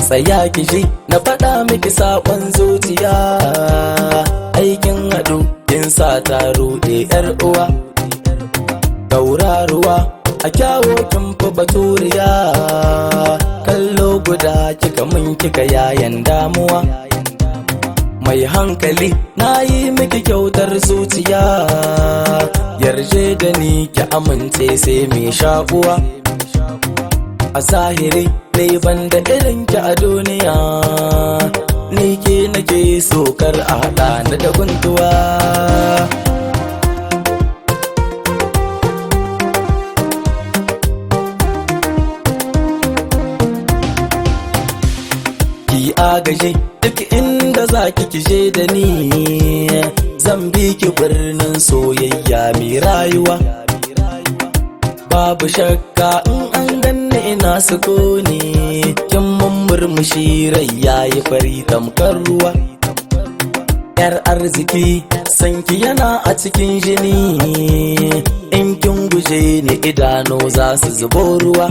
Tsaya ki ji na faɗa miki saƙon zuciya. Aikin haɗu kin sa ta ruɗe 'yar uwa. Tauraruwa a kyawo kin fi baturiya. Kallo guda kika mun kika yayan damuwa. Mai hankali na yi miki kyautar zuciya. Yarje da ni ki amince sai mai shakuwa. A zahiri ni ban da irin ki a duniya. Ni ke nake so kar a haɗa ni da guntuwa. Ki agaji duk inda za ki kije da ni. Zan bi ki birnin soyayya mai rayuwa. Babu shakka in an ganni ina sukuni. Kin mun murmushi rai yayi fari tamkar ruwa. Yar arziki sanki yana a cikin jini. In kin guje ni idanu za su zubo ruwa.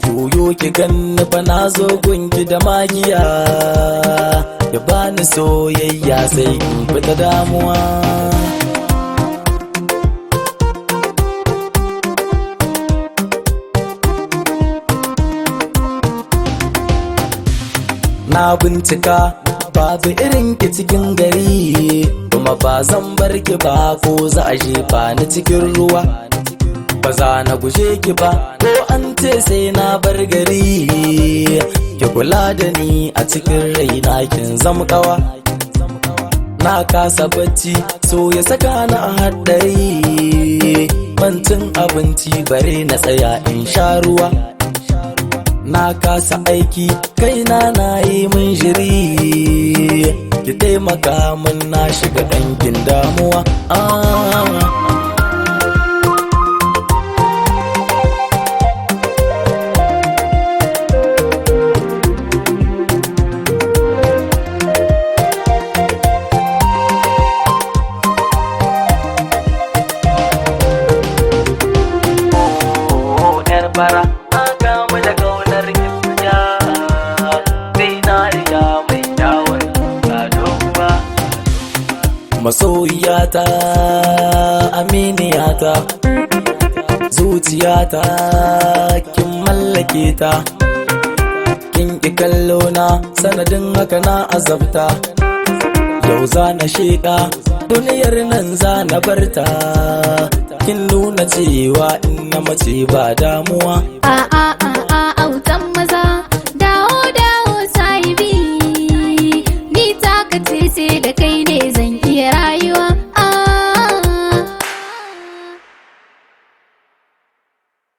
Juyo ki ganni fa na zo gunki da magiya. Ya bani soyayya sai in fita damuwa. Na bincika babu irin ki cikin gari, kuma ba zan bar ki ba ko za a jefa ni cikin ruwa. Ba za na guje ki ba ko an ce sai na bar gari. Ki kula da ni a cikin raina kin zamkawa. Na kasa bacci so ya saka ni a haɗari. Ban cin abinci bare na tsaya in sha ruwa. Na kasa aiki kaina na yi min jiri. Ki taimaka min na shiga ɗangin damuwa. Ah. Yar fara na kamu da kaunar gaskiya. Zinariya mai kyawun doguwa. Masoyiyata, aminiyata, zuciyata kin mallake ta. Kin ki kallo na sanadin haka na azabta. Yau za na sheƙa duniyar nan za na barta. Kin nuna cewa in na mace ba damuwa. A'a.